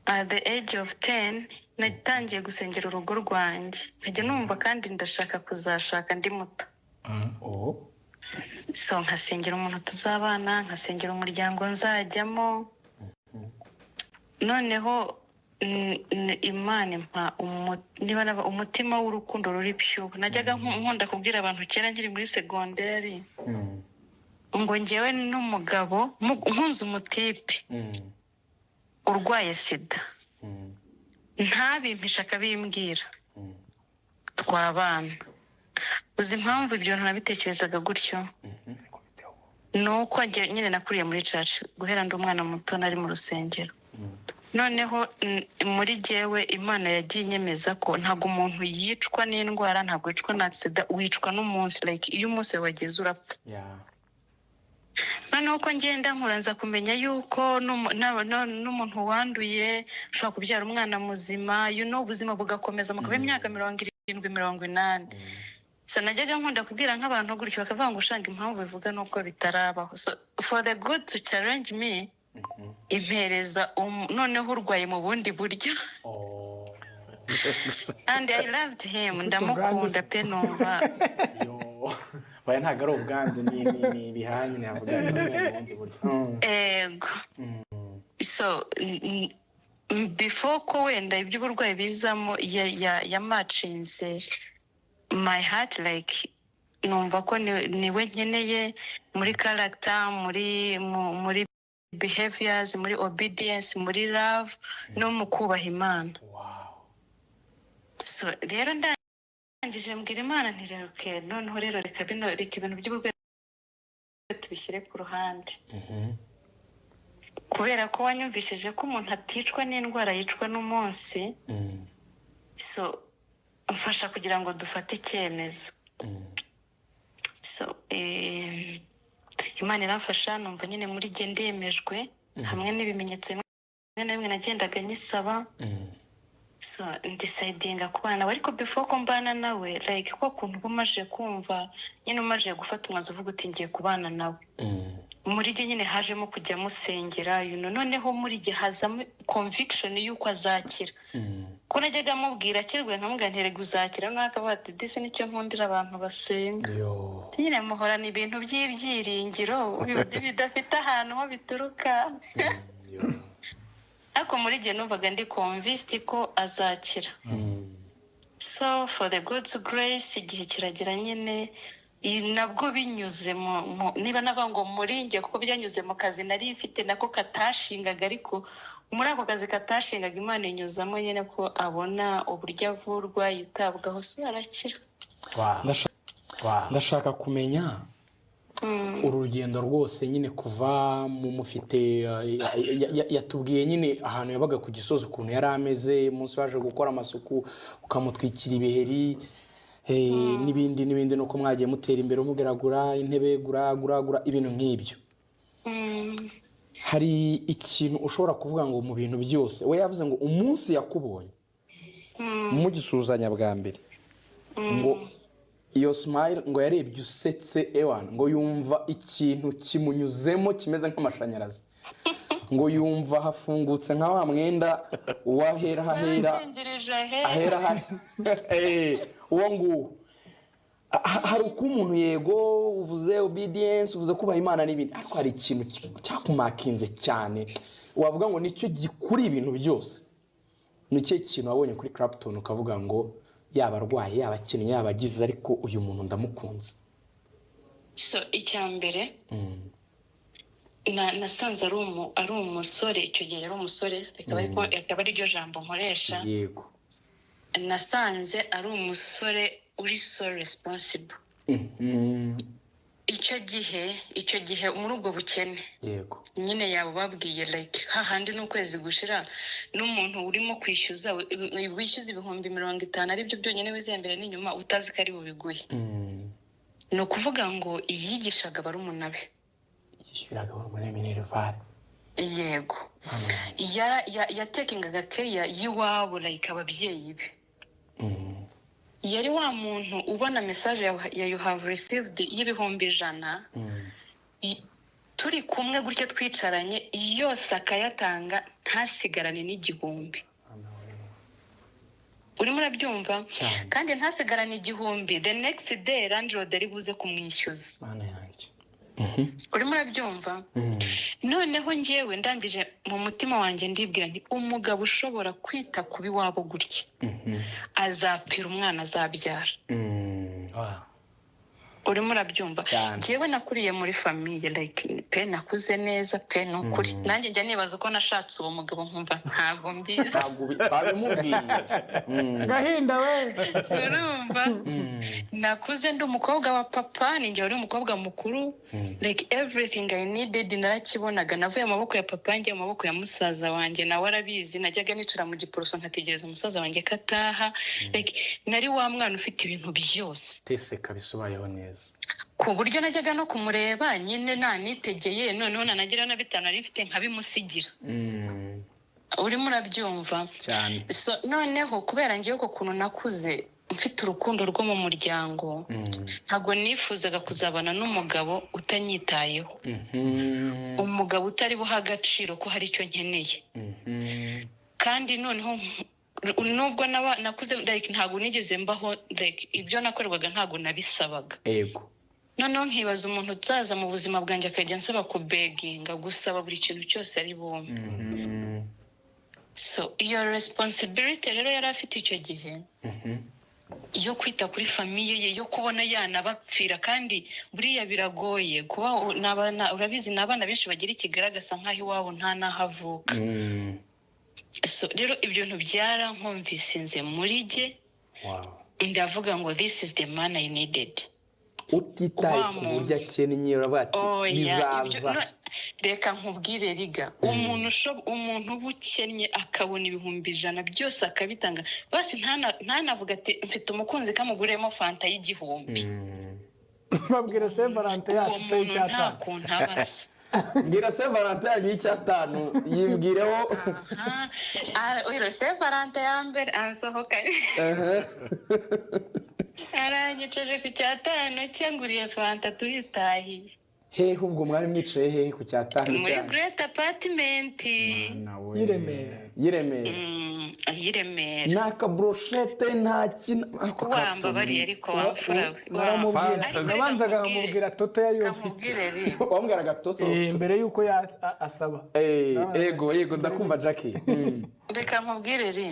At the age of 10 natangiye gusengera urugo rwanjye, nkajya numva kandi ndashaka kuzashaka ndi muto. Oh. So nkasengera umuntu tuzabana, nkasengera umuryango nzajyamo. Noneho Imana impa niba umutima w'urukundo ruri pure. Najyaga nkunda kubwira abantu kera nkiri muri segonderi ngo njyewe n'umugabo nkunze umutipe urwaye sida, ntabimpishe akabimbwira, twabana. Uzi impamvu ibyo nabitekerezaga gutyo? Ni uko njye nyine nakuriye muri church guhera ndi umwana muto, nari mu rusengero. Noneho muri jyewe Imana yagiye inyemeza ko ntabwo umuntu yicwa n'indwara, ntabwo wicwa na sida, wicwa n'umunsi. Like, iyo umunsi wageze urapfa. Noneho uko ngenda nkura nza kumenya yuko n'umuntu wanduye ushobora kubyara umwana muzima, ubuzima bugakomeza mukaba imyaka 70, 80. So najyaga nkunda kubwira nk'abantu gutyo, bakavuga ngo ushanga impamvu bivuga nuko bitarabaho. So for the God to challenge me, impereza noneho urwaye mu bundi buryo. Oh. And I loved him, ndamukunda pe, numva Yo. Oya, ntabwo ari ubwandu, ni ibihaha nyine, yavuga ngo ni mu bundi buryo. Ego. So before ko wenda iby'uburwayi bizamo, yamatchinze my heart, like numva ko niwe nkeneye muri character, muri behaviors, muri obedience, muri love no mu kubaha Imana. So rero ndangije mbwira Imana nti: "Rero okay, noneho rero reka bino, reka ibintu by'uburwayi tubishyire ku ruhande, kubera ko wanyumvishije ko umuntu aticwa n'indwara, yicwa n'umunsi. So mfasha kugira ngo dufate icyemezo." So Imana iramfasha, numva nyine muri jye ndemejwe hamwe n'ibimenyetso bimwe na bimwe nagendaga nyisaba. So ndecidinga kubana nawe. Ariko before ko mbana nawe, like ko kuntu uba umaze kumva nyine, umaze gufata umwanzuro uvuga uti: "Ngiye kubana nawe," muri jye nyine hajemo kujya musengera, noneho muri jye hazamo conviction y'uko azakira, ko najyaga mubwira akirwe, nkamubwira nti: "Erega uzakira." Noneho akavuga ati: "Disi nicyo nkundira abantu basenga." Yo. Nyine muhorana ibintu by'ibyiringiro bidafite ahantu ho bituruka. Yo. Ariko muri jye numvaga ndi convinced ko azakira. So for the God's grace, igihe kiragera nyine, nabwo binyuze niba navuga ngo muri njye, kuko byanyuze mu kazi nari mfite nako katashingaga. Ariko muri ako kazi katashingaga, Imana inyuzamo nyine ko abona uburyo avurwa, yitabwaho, so arakira. Ndashaka kumenya uru rugendo rwose nyine kuva mu mufite yatubwiye nyine ahantu yabaga ku Gisozi, ukuntu yari ameze umunsi waje gukora amasuku ukamutwikira ibiheri, n'ibindi n'ibindi, nuko mwagiye mutera imbere, umubwira: "Gura intebe, gura, gura, gura," ibintu nk'ibyo. Hari ikintu ushobora kuvuga ngo mu bintu byose, we yavuze ngo umunsi yakubonye mugisuhuzanya bwa mbere, ngo iyo smile, ngo yarebye usetse, ewana, ngo yumva ikintu kimunyuzemo kimeze nk'amashanyarazi, ngo yumva hafungutse nka wa mwenda wahera hahera. Yarakingirije ahera. Ahera uwo nguwo. Hari uko umuntu, yego, uvuze obedience, uvuze kubaha Imana n'ibindi, ariko hari ikintu cyakumarkinze cyane wavuga ngo nicyo gikuri ibintu byose. Ni cyo kintu wabonye kuri Clapton ukavuga ngo yaba arwaye, yaba akennye, yaba agize, ariko uyu muntu ndamukunze? So icya mbere, nasanze ari umusore, icyo gihe yari umusore, reka abe ariryo jambo nkoresha. Nasanze ari umusore uri so responsible. Icyo gihe muri ubwo bukene nyine yaba babwiye, like hahandi n'ukwezi gushira n'umuntu urimo kwishyuza, wishyuza 50,000 aribyo byonyine wizeye mbere n'inyuma, utazi ko ari bubiguhe. Ni ukuvuga ngo yigishaga barumuna be. Yishyuraga muri minerval? Yego. Yatakingaga care y'iwabo, like ababyeyi be. Yari wa muntu ubona message ya "you have received" y'100,000. Turi kumwe gutya, twicaranye, yose akayatanga, ntasigarane n'igihumbi. Urimo urabyumva? Cyane. Kandi ntasigarane igihumbi, the next day landlord ari buze kumwishyuza. Mana yanjye! Urimo urabyumva? Noneho njyewe ndangije, mu mutima wanjye ndibwira nti: "Umugabo ushobora kwita ku b'iwabo gutya, azapfira umwana azabyara." Urimo urabyumva? Cyane. Njyewe nakuriye muri famille, like, pe, nakuze neza pe, ni ukuri. Nanjye njya nibaza uko nashatse uwo mugabo, nkumva ntabwo mbizi. Ntabwo babimubwiye. Gahinda we! Urumva, nakuze ndi umukobwa wa papa, ni njye wari umukobwa mukuru. Like, everything I needed narakibonaga. Navuye mu maboko ya papa, njya mu maboko ya musaza wanjye, nawe arabizi. Najyaga nicara mu Giporoso nkategereza musaza wanjye ko ataha. Like, nari wa mwana ufite ibintu byose. Tese kabisa, ubayeho neza. Ku buryo najyaga no kumureba nyine nanitegeye, noneho nanagira na 5 nari mfite nkabimusigira. Urimo urabyumva? Cyane. So, noneho kubera ngewe uko kuntu nakuze mfite urukundo rwo mu muryango, ntabwo nifuzaga kuzabana n'umugabo utanyitayeho, umugabo utari buha agaciro ko hari icyo nkeneye. Kandi noneho nubwo nakuze, like, ntabwo nigeze mbaho, like, ibyo nakorerwaga ntabwo nabisabaga. Noneho nkibaza umuntu uzaza mu buzima bwanjye akajya ansaba kubeginga, gusaba buri kintu cyose ari bumpe. So iyo responsibility rero yari afite icyo gihe yo kwita kuri famille ye, yo kubona yanabapfira, kandi buriya biragoye kuba urabizi, ni abana benshi bagira i Kigali agasa nk'aho iwabo nta n'aho avuka. So rero ibyo bintu byarankomvisinze muri jye. Ndavuga ngo: "This is the man I needed." Utitaye Wa ku muntu. buryo akennye, uravuga ati: Oya, "Bizaza." Reka nkubwire riga, umuntu uba ukennye akabona 100,000 byose akabitanga, basi ntanavuga ati: "Mfite umukunzi, kamuguriyemo fanta y'1000." Babwira Saint Valentin Uwo yacu se muntu nta y'icyatanu. kuntu aba asa. Mbwira Saint Valentin yanyu y'icyatanu, yibwireho. Aha, oya, Saint Valentin ya mbere ansohoka, aranyicaje ku cyatanu cye, nguriye fanta, turitahiye. Hehe ubwo mwari mwicaye hehe ku cyatanu Muri cyanyu? Great Apartment. Mwana we. Y'i Remera. Y'i Remera. Y'i Remera. Nta kaburoshete, nta kintu ako. Wambabariye ariko, wamfura we. Naramubwira. Ariko reka Nabanzaga nkubwire. nkamubwira toto yari yo mfite. Kamubwire ri. Wambwiraga toto. Mbere y'uko asaba. Ego yego, ndakumva, Jackie. Reka nkubwire ri.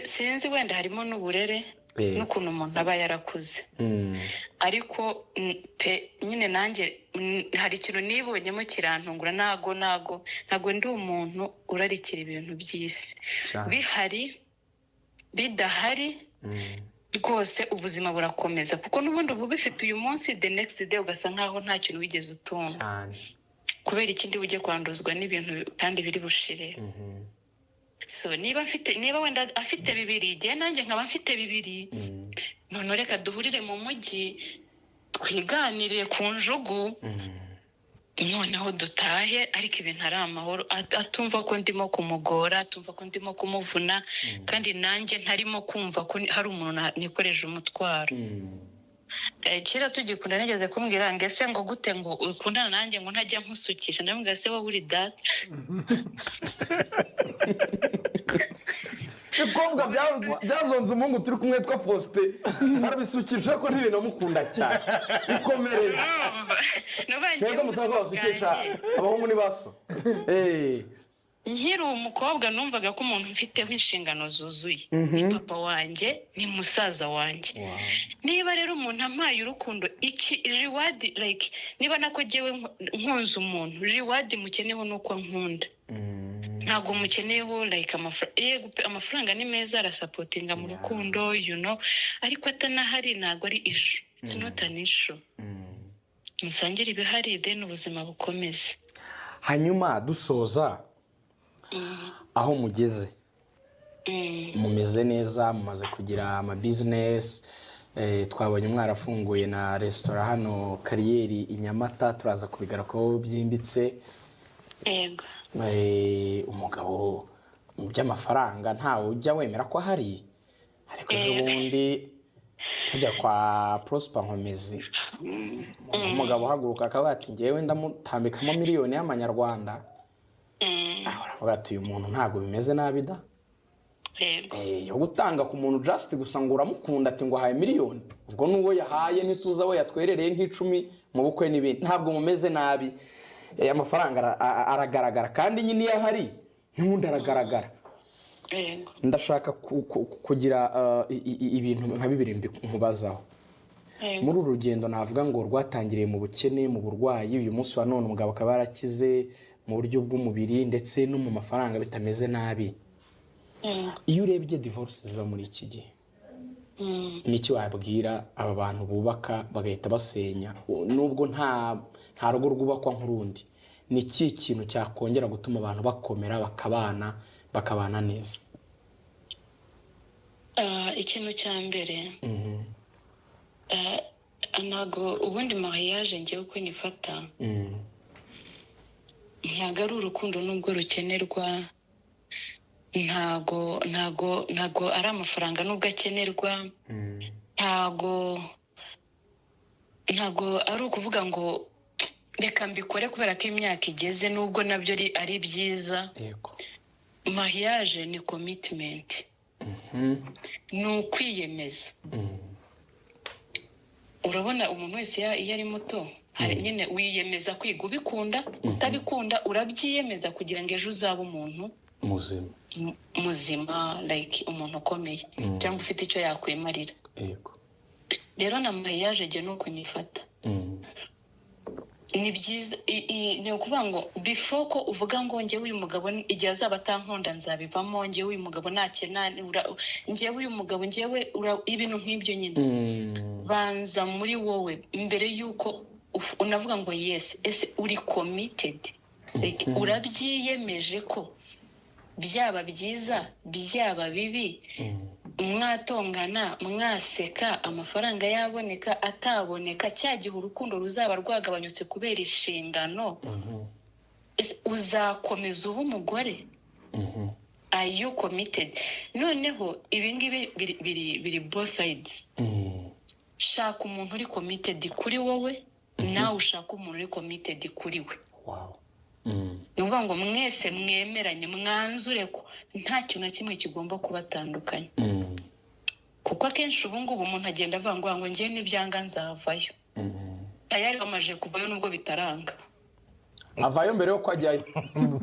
Sinzi, wenda harimo n'uburere n'ukuntu umuntu aba yarakuze, ariko pe, nyine nanjye hari ikintu nibonyemo kirantungura. Ntago ndi umuntu urarikira ibintu by'isi. Bihari, bidahari, rwose ubuzima burakomeza, kuko n'ubundi uba ubifite uyu munsi, the next day ugasa nkaho nta kintu wigeze utunga. Kubera ikindi ujye kwanduzwa n'ibintu kandi biri bushire. So niba mfite, niba wenda afite bibiri, igihe nanjye nkaba mfite bibiri, none reka duhurire mu mujyi, twiganirire ku njugu, noneho dutahe, ariko ibintu ari amahoro. Atumva ko ndimo kumugora, atumva ko ndimo kumuvuna, kandi nanjye ntarimo kumva ko hari umuntu nikoreje umutwaro. Kera tugikunda nigeze kumbwira ngo: "Ese ngo gute ngo ukundana nanjye ngo ntajya nkusukisha?" Ndamubwira: "Se wowe uri data?" Ibikobwa byazonze umuhungu turi kumwe witwa Faustin, arabisukisha ko ntibinamukunda cyane. Ikomereze. Urumva? Nubaye Mwebwe njyewe musanzwe ubuzima basukisha bwanjye, abahungu ni baso. Nkiri umukobwa numvaga ko umuntu mfiteho inshingano zuzuye ni papa wanjye, ni musaza wanjye. Niba rero umuntu ampaye urukundo, iki reward, like, niba nako jyewe nkunze umuntu, reward mukeneyeho ni uko nkunda. Ntabwo mukeneyeho, like, amafaranga. Yego pe, amafaranga ni meza, arasapotinga mu rukundo, ariko atanahari ntabwo ari issue. It's not an issue. Musangire ibihari, then ubuzima bukomeze. Hanyuma dusoza, aho mugeze, mumeze neza, mumaze kugira amabizinesi, twabonye mwarafunguye na resitora hano Kariyeri i Nyamata, turaza kubigarukaho byimbitse. Yego. Umugabo mu by'amafaranga ntawe ujya wemera ko ahari, ariko ejo bundi Tujya kwa Prosper Nkomezi, umugabo uhaguruka akaba ati: "Ngewe ndamutambikamo miliyoni y'amanyarwanda." Aho aravuga ati: "Uyu muntu ntabwo bimeze nabi da." Yo gutanga ku muntu just gusa ngo uramukunda, ati ngo ahaye miliyoni, ubwo n'uwo yahaye ntituzi abo yatwerereye nk'icumi mu bukwe n'ibindi, ntabwo mumeze nabi. Amafaranga aragaragara kandi nyine iyo ahari n'ubundi aragaragara. Ndashaka kugira ibintu nka bibiri nkubazaho. Muri uru rugendo navuga ngo rwatangiriye mu bukene, mu burwayi, uyu munsi wa none umugabo akaba yarakize mu buryo bw'umubiri ndetse no mu mafaranga bitameze nabi. Iyo urebye divorce ziba muri iki gihe, niki wabwira aba bantu bubaka bagahita basenya, nubwo nta rugo rwubakwa nk'urundi? Ni iki kintu cyakongera gutuma abantu bakomera, bakabana neza? Ikintu cya mbere, ntabwo ubundi mariage, ngewe uko nyifata, ntabwo ari urukundo nubwo rukenerwa, ntago ari amafaranga nubwo akenerwa, ntago ari ukuvuga ngo reka mbikore kubera ko imyaka igeze, nubwo nabyo ari byiza. Mariage ni commitment, ni ukwiyemeza. Urabona umuntu wese iyo ari muto, hari nyine wiyemeza kwiga, ubikunda utabikunda, urabyiyemeza kugira ngo ejo uzabe umuntu muzima. Muzima, like umuntu ukomeye cyangwa ufite icyo yakwimarira. Rero na mariage jye ni uko nyifata. Ni byiza, ni ukuvuga ngo before ko uvuga ngo njyewe uyu mugabo igihe azaba atankunda nzabivamo, njyewe uyu mugabo nakena, njyewe uyu mugabo, njyewe ibintu nk'ibyo nyine, banza muri wowe mbere y'uko unavuga ngo yes, ese uri committed? Like, urabyiyemeje ko byaba byiza, byaba bibi, mwatongana, mwaseka, amafaranga yaboneka, ataboneka, cya gihe urukundo ruzaba rwagabanyutse kubera inshingano, ese uzakomeza uba umugore? Are you committed? Noneho ibi ngibi biri both sides. Shaka umuntu uri committed kuri wowe, nawe ushaka umuntu uri committed kuri we. Ni ukuvuga ngo mwese mwemeranye, mwanzure ko nta kintu na kimwe kigomba kubatandukanya, kuko akenshi ubu ngubu umuntu agenda avuga ngo njye nibyanga nzavayo. Tayari bamaze kuvayo nubwo bitaranga. Avayo mbere yo ko ajyayo.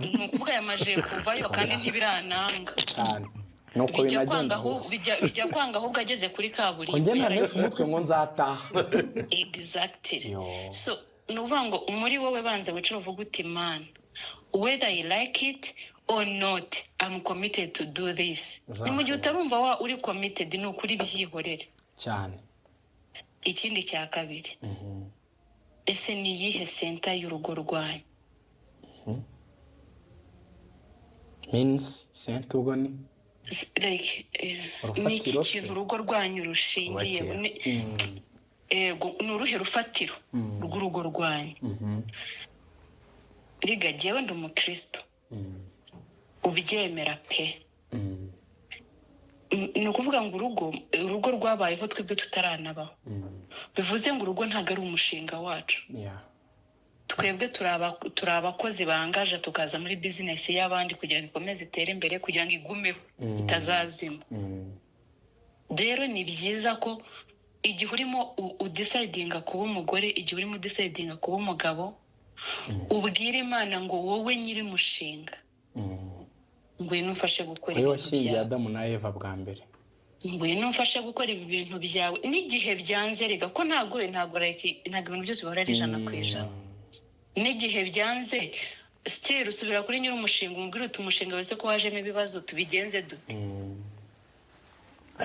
Ni ukuvuga yamaze kuvayo kandi ntibirananga. Cyane, nuko Bijya binagenda. kwanga ahubwo, bijya kwanga ahubwo ageze kuri kaburimbo. Njye ntanetse umutwe ngo nzataha. Exactly. Yo. So ni ukuvuga ngo muri wowe banza wicare uvuge uti: "Man, whether I like it or not, I'm committed to do this." Ni mu gihe utarumva wa uri committed, ni ukuri byihorere. Ikindi cya kabiri, ese ni iyihe center y'urugo rwanyu? Means center ubwo ni Like, Urufatiro ni iki se? kintu urugo rwanyu rushingiye? Rwubakiye. Ego, ni uruhe rufatiro rw'urugo rwanyu? Riga, jyewe ndi umukristo ubyemera pe. Ni ukuvuga ngo urugo rwabayeho twebwe tutaranabaho. Bivuze ngo urugo ntabwo ari umushinga wacu. Twebwe turi abakozi bangaje, tukaza muri bizinesi y'abandi kugira ngo ikomeze itere imbere, kugira ngo igumeho, itazazima. Rero ni byiza ko igihe urimo udecidinga kuba umugore, igihe urimo udecidinga kuba umugabo, ubwire Imana ngo: "Wowe nyiri mushinga, ngwino umfashe gukora Wowe ibintu washyingiye byawe." Adamu na Eva bwa mbere. "Ngwino umfashe gukora ibi bintu byawe." N'igihe byanze rega, ko ntabwo like, ntabwo ibintu byose bihora ari 100%. N'igihe byanze, still usubira kuri nyiri umushinga, umubwire uti: "Umushinga wese ko wajemo ibibazo, tubigenze dute?"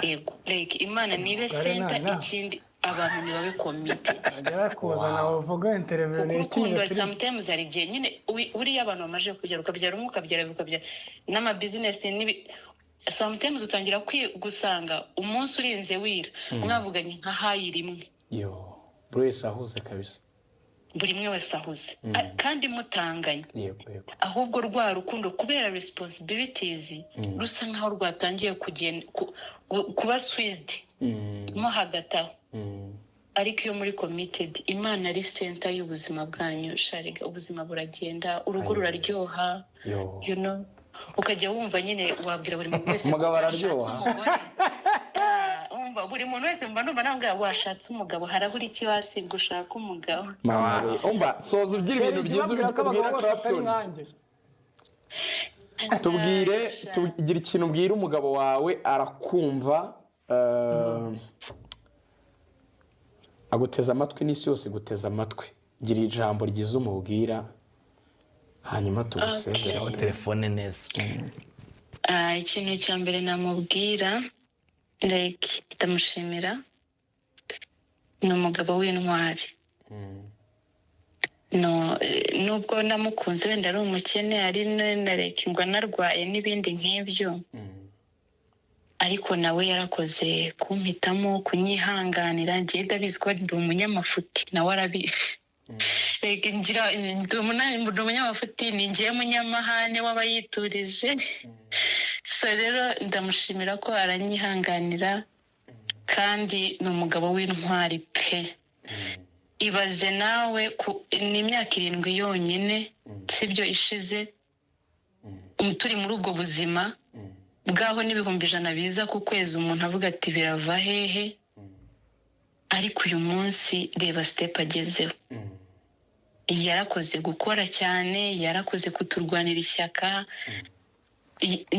Yego, like Imana nibe Umugore center. nta- Ikindi, abantu ntibabe committed. Bajya bakuzana uvuga interview Kuko ni urukundo ikinira filime. sometimes hari igihe nyine buriya abantu bamaze kubyara, ukabyara umwe, ukabyara babiri, ukabyara n'amabizinesi sometimes utangira gusanga umunsi urinze wira mwavuganye nka hayi rimwe. Yo, buri wese ahuze kabisa. Buri umwe wese ahuze, kandi mutanganye, yego yego ahubwo rwa rukundo, kubera responsibilities, rusa nkaho rwatangiye kugenda kuba squeezed mo hagati aho. Ariko iyo muri committed, Imana ari center y'ubuzima bwanyu, sharega, ubuzima buragenda, urugo Ayo. ruraryoha. Yo. Ukajya wumva nyine wabwira buri muntu wese Umugabo ko washatse araryoha. umugore. Ah, wumva buri muntu wese, mba numva nambwira: "Washatse umugabo, harabura iki wasiga ushaka umugabo?" Mama we, umva, soza ugira ibintu byiza Ubwira ko ubwira abagabo bose atari Clapton. nkanjye. Tubwire. Sha. Tugira ikintu ubwira umugabo wawe, arakumva, aguteza amatwi, n'isi yose iguteza amatwi. Gira ijambo ryiza umubwira, hanyuma tugusezere. Shyiraho telefone neza. Ah, ikintu cya mbere namubwira, like, ndamushimira, ni umugabo w'intwari. No, nubwo namukunze wenda ari umukene, ari na like ngo anarwaye n'ibindi nk'ibyo, ariko nawe yarakoze kumpitamo, kunyihanganira. Njye ndabizi ko ndi umunyamafuti, nawe arabizi. Like, ngira ndi umunyamafuti, ni njyewe munyamahane w'abayiturije. So rero ndamushimira ko aranyihanganira, kandi ni umugabo w'intwari pe. Ibaze nawe, ni imyaka 7 yonyine, sibyo, ishize turi muri ubwo buzima bwaho n'100,000 biza ku kwezi, umuntu avuga ati: "Birava hehe?" Ariko uyu munsi reba step agezeho. Yarakoze gukora cyane, yarakoze kuturwanira ishyaka.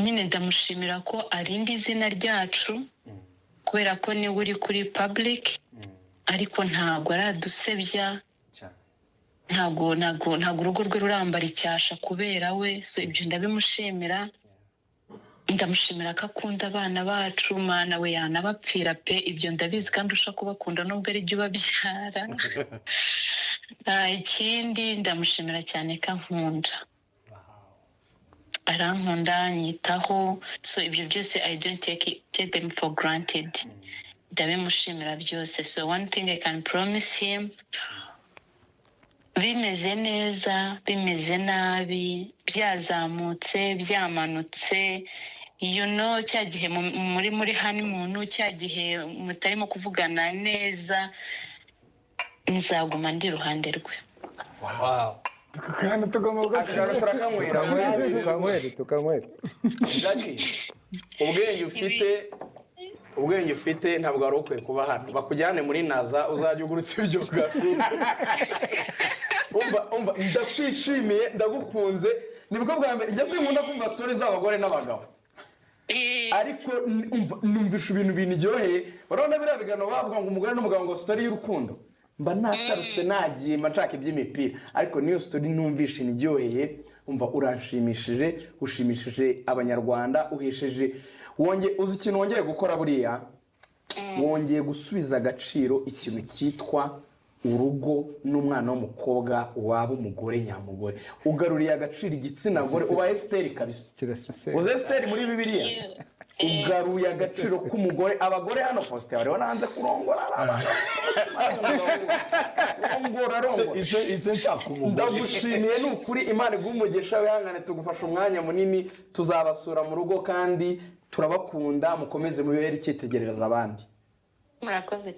Nyine ndamushimira ko arinda izina ryacu, kubera ko niwe uri kuri public, ariko ntabwo aradusebya. Ntabwo urugo rwe rurambara icyasha kubera we. So ibyo ndabimushimira. Ndamushimira ko akunda abana bacu. Mana we, yanabapfira pe, ibyo ndabizi, kandi usha kubakunda nubwo ari jya ubabyara. Ah, ikindi ndamushimira cyane ko ankunda, arankunda, anyitaho. So ibyo byose I don't take them for granted, ndabimushimira byose. So one thing I can promise him, bimeze neza, bimeze nabi, byazamutse, byamanutse, cya gihe muri honeymoon, cya gihe mutarimo kuvugana neza, nzaguma ndi iruhande rwe. Aka kantu tugomba Akantu turakanywera. Tukanywere, tukanywere, tukanywere. Jackie, ubwenge ufite ntabwo wari ukwiye kuba hano. Bakujyane muri NASA, uzajya ugurutsa ibyo. Umva, umva, ndakwishimiye, ndagukunze. Nibwo bwa mbere njye sinkunda kumva story z'abagore n'abagabo, ariko umva, numvisha ibintu biniryoheye. Urabona biriya biganiro bavuga ngo umugore n'umugabo, ngo story y'urukundo, mba natarutse, nagiye, mba nshaka iby'imipira, ariko niyo story numvisha iniryoheye. Umva, uranshimishije, ushimishije Abanyarwanda, uhesheje wonge. Uzi ikintu wongeye gukora buriya? Wongeye gusubiza agaciro ikintu cyitwa urugo n'umwana w'umukobwa waba umugore nyamugore. Ugaruriye agaciro igitsina gore, uba Esiteri kabisa. Kirasesera. Uzi Esiteri muri Bibiliya? Ugaruye agaciro k'umugore. Abagore hano, Faustin, bariho nanze kurongora, rongora, rongora. Ise nshaka umugore. Ndagushimiye, ni ukuri, Imana iguhe umugisha. Wihangane tugufasha umwanya munini. Tuzabasura mu rugo kandi turabakunda. Mukomeze mubere icyitegererezo abandi. Murakoze.